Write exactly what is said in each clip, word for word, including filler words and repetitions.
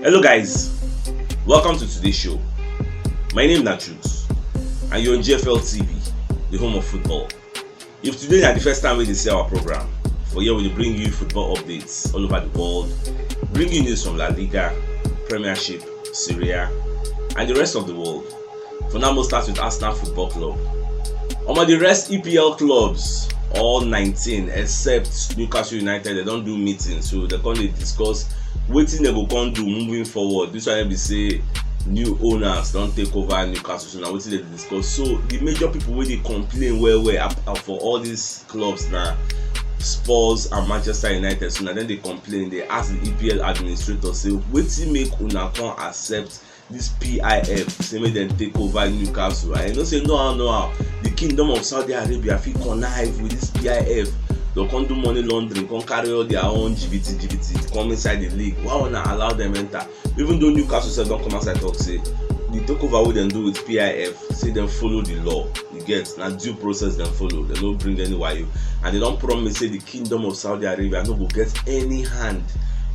Hello guys, welcome to today's show. My name na Chuks and you're on G F L T V, the home of football. If today na the first time wey you dey see our program, for here we dey bring you football updates all over the world, bring you news from La Liga, Premiership, Serie A, and the rest of the world. For now, we'll start with Arsenal Football Club. Omo, the rest E P L clubs, all nineteen except Newcastle United, they don do meeting, so they come dey discuss wetin they go come do moving forward. This one be say new owners don take over Newcastle, so na wetin they dey discuss. So the major people wey dey complain well well ap- ap- for all these clubs na Spurs and Manchester United. So na dem dey complain, dey ask the E P L administrator say wetin make una come accept this P I F, say make dem take over Newcastle. I know say no how, no how the Kingdom of Saudi Arabia fit connive with this P I F. Dem come do money laundering, come carry all their own G B T, G B T come inside the league. Why una allow them enter? Even though Newcastle sef don come outside talk say the takeover wey dem do with P I F, say dem follow the law. You get, na due process dem follow. Dem no bring any wayo, and dem don promise say the Kingdom of Saudi Arabia no go get any hand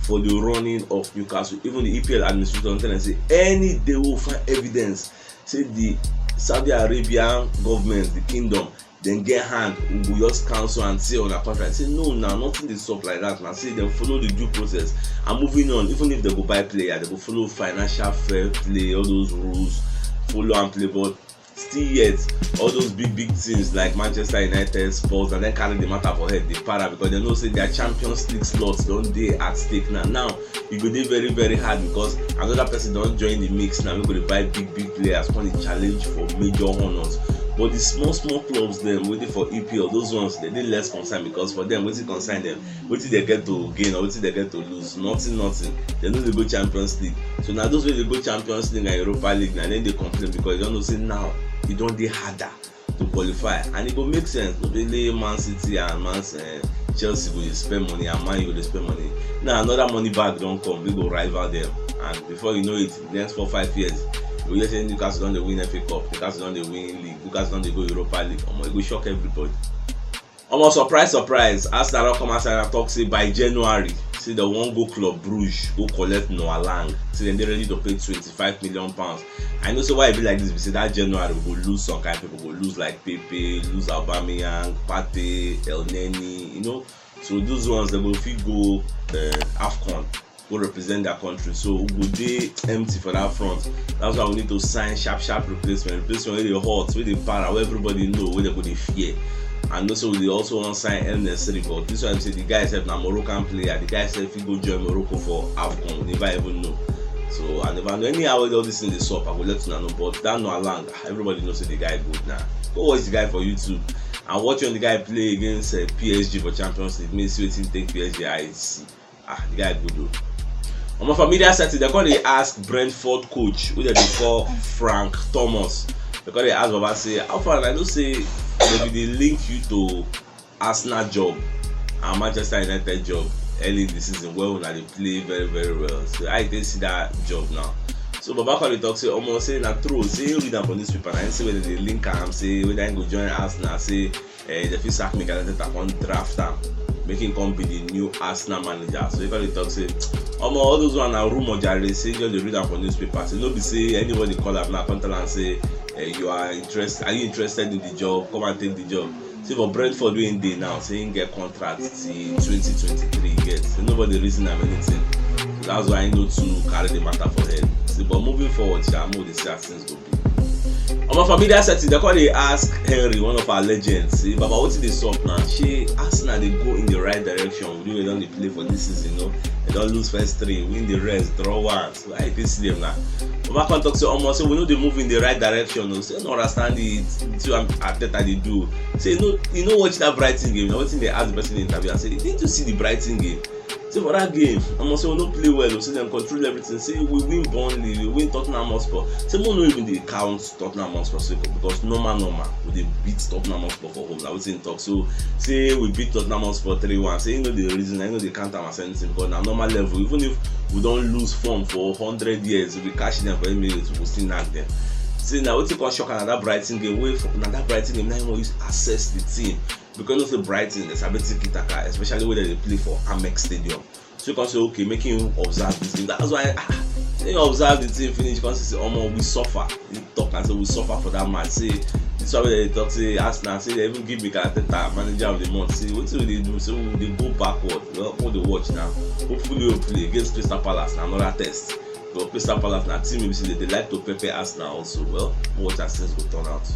for the running of Newcastle. Even the E P L administrator don tell dem say any day we find evidence say the Saudi Arabian government, the kingdom, dem get hand, we go just cancel and say on a contract. Say no, na nothing dey sup like that. Na say dem follow the due process and moving on. Even if dem go buy player, dem go follow financial fair play, all those rules, follow and play. But still yet, all those big big teams like Manchester United, Spurs, and then carry the matter for head, dey para, because dem know say their Champions League slots don dey at stake now. Now e go dey very very hard because another person don join the mix now. We go dey buy big big players, come dey challenge for major honours. But the small small clubs dem wey dey for E P L, those ones dem dey less concerned, because for dem, wetin concern dem, wetin dem get to gain or wetin dem get to lose? Nothing, nothing. Dem no dey go Champions League. So na those wey dey go Champions League and Europa League, na dem dey complain, because dem don know say now e don dey harder to qualify, and e go make sense. No be only Man City and Man uh, Chelsea go dey spend money and Man U go dey spend money. Now another money bag don come, we go rival them, and before you know it, the next four five years, we just say Newcastle don dey win F A Cup, Newcastle don dey win league, Newcastle don dey go Europa League. Omo, e go shock everybody. Omo, surprise surprise, Arsenal don come outside and talk say by January, say dem wan go Club Brugge go collect Noah Lang. Say dem dey ready to pay twenty-five million pounds. I know say why e be like this be say that January we go lose some kind people, go lose like Pepe, lose Aubameyang, Partey, El Neni, you know. So those ones dem go fit go uh, AFCON, go represent their country. So we go dey empty for that front. That's why we need to sign sharp sharp replacement, replacement wey dey hot, wey dey para, wey everybody know, wey dem go dey fear. And also we dey also wan sign El Nesri, but this one be say the guy sef na Moroccan player. The guy sef fit go join Morocco for AFCON, we never even know. So I never know. Anyhow wey all these things dey sup, I go let una know. But that Noah Lang, everybody know say the guy good now. Go watch the guy for YouTube and watch when the guy play against uh, P S G for Champions League. Make you see wetin take P S G eye see. Ah, the guy good o. Omo, for media setting, dem come dey ask Brentford coach, wey dem dey call Frank Thomas. Dem come dey ask Baba say, how far, I know say dem bin dey link you to Arsenal job and Manchester United job early in the season, where una dey play very very well. So how you take see that job now? So Baba come dey talk say, omo, say na true, say he read am for newspaper, na him see where dem dey link am, say whether he go join Arsenal, say eh, dem fit sack Mikel Arteta, come draft am, make him come be the new Arsenal manager. So he come dey talk say, omo, all those one na rumour jare, say just dey read am for newspaper. Say no be say anybody call am now come tell am say eh, you are interested, are you interested in the job? Come and take the job. Say for Brentford wey him dey now, say him get contract till twenty twenty-three, you get. Say nobody reason am anything. So that's why he no too carry the matter for head. Say, but moving forward, sha, make we dey see as things go be. Omo, for media setting, dem come dey ask Henry, one of our legends, say, Baba, wetin dey sup now? Shey Arsenal dey go in the right direction? We don dey play for this season, no? Dem don lose first three, win the rest, draw one. So how you take see them now? Baba come talk say, omo, say we no dey move in the right direction o. Say no understand the the thing wey Arteta dey do. Say no, you no watch that Brighton game. Na wetin dem ask the person in the interview. I say, didn't you see the Brighton game? Say for that game, omo, say we no play well o. Say dem control everything. Say we win Burnley, we win Tottenham Hotspur. Say we no even dey count Tottenham Hotspur sake of, because normal normal we dey beat Tottenham Hotspur for home. Na wetin he talk. So say we beat Tottenham Hotspur three one. Say he no dey reason, he no dey count am as anything, because na normal level. Even if we don lose form for hundred years, if we catch them for Emirates, we go still knack them. Say na wetin come shock am na that Brighton game, wey for na that Brighton game na him wan use assess the team, because you know say Brighton dey sabi tiki taka, especially when dem dey play for Amex Stadium. So you come say, okay, make him observe this game. That's why ah, Then you observe the thing finish, come see say, "Omo, we suffer." He talk and say, "We suffer for that match." Say, this one wey dem dey talk say Arsenal, say dem even give Mikel Arteta manager of the month. Say, "Wetin we dey do?" Say, "We dey go backward." Well, we dey watch now. Hopefully, hopefully, against Crystal Palace, na another test. But Crystal Palace na team wey be say dem dey like to pepper Arsenal also. Well, watch as things go turn out.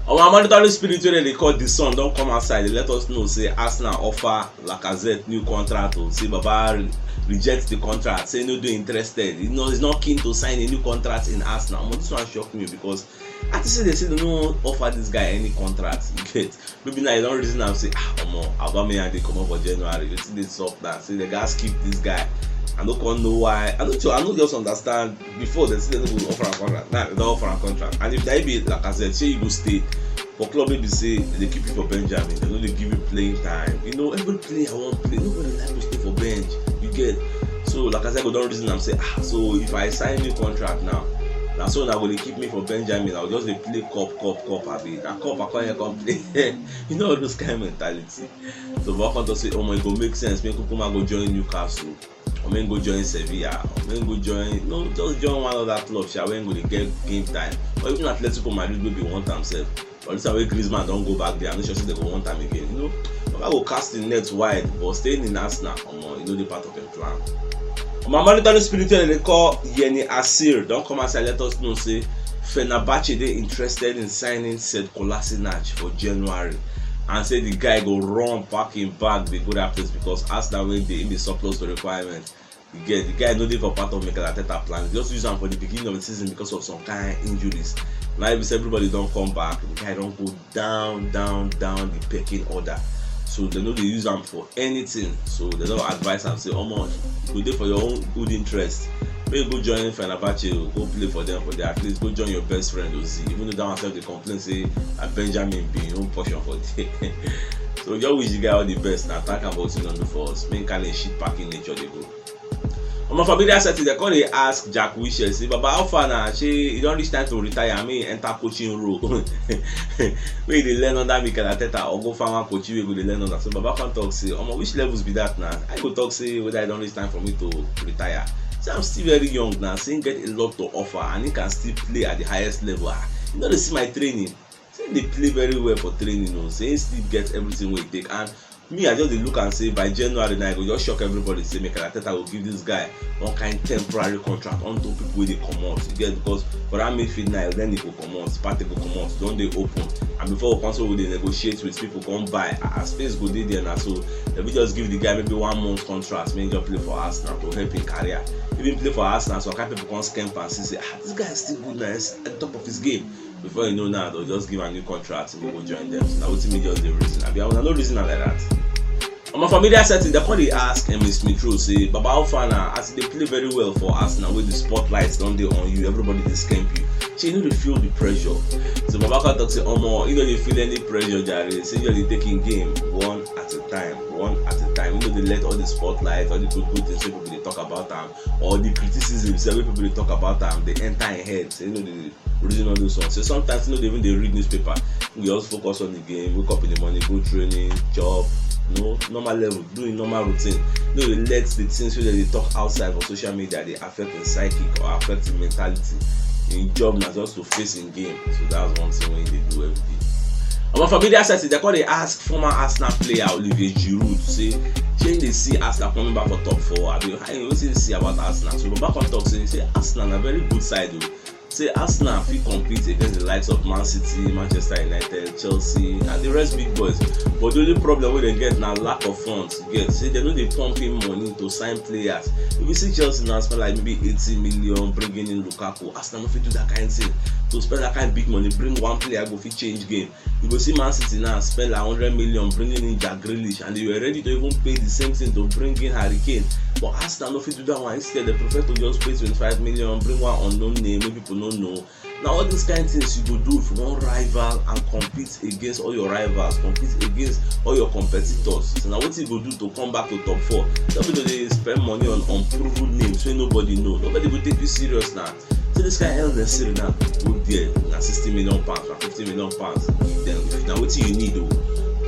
Our monitoring spirit wey dem dey call The Sun don come outside, dey let us know say Arsenal offer Lacazette new contract o. Say Baba re-, reject the contract, say no dey interested. He no, he's not keen to sign a new contract in Arsenal. Omo, this one shock me because I think say dem say dem no wan offer this guy any contract. You get? Maybe now you don reason am say, "Ah, omo, Aubameyang dey comot for January. Wetin dey sup now?" Say dem gats keep this guy. I no come know why. I no too, I no just understand. Before dem say dem no go offer am contract. Now dem don offer am contract. And if na you be Lacazette, shey you go stay for club wey be say dem dey keep you for Benjamin, dem no dey give you playing time? You know, every player wan play. Nobody like to stay for bench. You get? So Lacazette go don reason am say, "Ah, so if I sign new contract now, na so una go dey keep me for Benjamin. I go just dey play cup, cup, cup, abi na cup I come here come play." You know, all those kind mentality. So Baba come talk say, "Omo, e go make sense make Nkunku go join Newcastle, or make go join Sevilla, or make go join, no, just join one other club sha, wey go dey get game time." Or even Atletico Madrid wey be want am sef. But this time wey Griezmann don go back there, I no sure say dem go want am again. You know, Baba go cast the net wide, but staying in Arsenal, omo, e no dey part of im plan. My monitoring spirit wey dem dey call Yeni Asir don come outside let us know say Fenerbahce dey interested in signing Sead Kolasinac for January, and say the guy go run pack im bag dey go that place because Arsenal wey dey, im dey surplus to requirement. You get? The guy no dey for part of Mikel Arteta plan. He just use am for the beginning of the season because of some kind injuries. Now if everybody don come back, the guy don go down, down, down the pecking order. So dem no dey use am for anything. So dem don advise am say, "Omo, e go dey for your own good interest. Make you go join Fenerbahce o, go play for them for there. At least go join your best friend Ozil." Even though that one sef dey complain say na Benjamin be im own portion for there. So we just wish the guy all the best. Na thank am for wetin he don do for us. Make him carry im shit packing nature dey go. Omo, for media setting, dem come dey ask Jack Wilshere say, "Baba, how far na? Shey e don reach time to retire? Make e enter coaching role." Make e dey learn under Mikel Arteta or go find one coach wey go dey learn under. So Baba come talk say, "Omo, which levels be that na? I go talk say whether e don reach time for me to retire. Say I'm still very young na. Say he get a lot to offer and he can still play at the highest level. Ah, you no dey see my training?" Say he dey play very well for training o. Say he still get everything wey e take. And me, I just dey look and say by January now, e go just shock everybody say Mikel Arteta go give this guy one kind temporary contract unto people wey dey comot. You get? Because for that midfield now, then e go comot, Partey go comot, don dey open. And before we come say we dey negotiate with people, come buy, ah, space go dey there na. So dem fit just give the guy maybe one month contract, make he just play for Arsenal to help him career. Even play for Arsenal, some kind people come scamp and see say, "Ah, this guy is still good na, he's at the top of his game." Before you know now, they'll just give a new contract and go join them. So now wetin me just dey reason. Abi una no reason am like that? Omo, for media setting, dem come dey ask Emile Smith Rowe say, "Baba, how far na? As you dey play very well for Arsenal, wey the spotlight don dey on you, everybody dey scamp you. Shey you no dey feel the pressure?" So Baba come talk say, "Omo, you no dey feel any pressure, jare. Say you dey take in game one at a time, one at a time. You no dey let all the spotlight, all the good good things wey people dey talk about am, or the criticism sef wey people dey talk about am, dey enter im head. Say you no dey reason all those ones. Say sometimes you no dey even dey read newspaper. You just focus on the game, wake up in the morning, go training, chop, you know, normal level, do im normal routine. You no dey let the things wey dem dey talk outside for social media dey affect im psychic or affect im mentality. Im job na just to face im game." So that's one thing wey he dey do every day. Omo, for media setting, dem come dey ask former Arsenal player Olivier Giroud say, shey he dey see Arsenal coming back for top four? Abi how, wetin he see about Arsenal? So Baba come talk say, say Arsenal na very good side o. Say Arsenal fit compete against the likes of Man City, Manchester United, Chelsea, and the rest big boys. But the only problem wey dem get na lack of funds. You get? Say dem no dey pump in money to sign players. If you see Chelsea now spend like maybe eighty million bringing in Lukaku, Arsenal no fit do that kind thing. To spend that kind big money, bring one player go fit change game. You go see Man City now spend like hundred million bringing in Jack Grealish, and they were ready to even pay the same thing to bring in Harry Kane. But Arsenal no fit do that one. Instead, dem prefer to just pay twenty-five million, bring one unknown name wey people no know. Na all these kind things you go do if you wan rival and compete against all your rivals, compete against all your competitors. So na wetin you go do to come back to top four? No be to dey spend money on unproven names wey nobody know. Nobody go take you serious na. So this kind El Nesiri now, go there, na sixty million pounds, na fifty million pounds, give them. If na wetin you need o,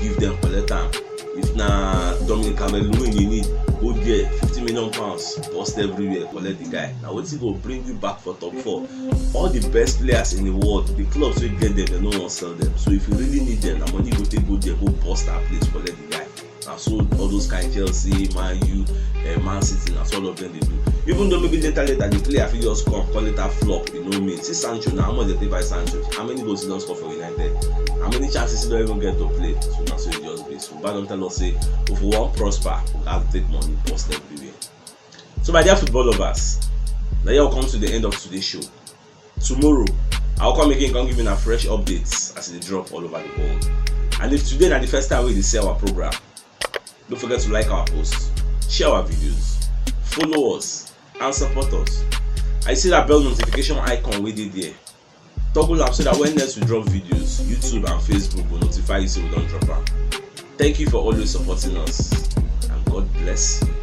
give them, collect am. If na Dominic Calvert-Lewin you need, go there, fifty million pounds burst everywhere, collect the guy. Na wetin go bring you back for top four? All the best players in the world, the clubs wey get them, dem no wan sell them. So if you really need them, na money you go take go there, go burst that place, collect the guy. Na so all those kind Chelsea, Man U, eh, Man City, na so all of them dey do. Even though maybe later later the player fit just come, come later flop, you know me. See Sancho now, how much dem take buy Sancho? How many goals he don score for United? How many chances he don even get to play? So na so e just be. So Baba don tell us say if we wan prosper, we gats take money burst everywhere. So my dear football lovers, na here we come to the end of today's show. Tomorrow, I'll come again, come give you na fresh updates as e dey drop all over the world. And if today na the first time wey you dey see our program, don't forget to like our posts, share our videos, follow us, and support us. I see that bell notification icon wey dey there. Toggle am so that when next we drop videos, YouTube and Facebook go notify you say we don drop am. Thank you for always supporting us, and God bless you.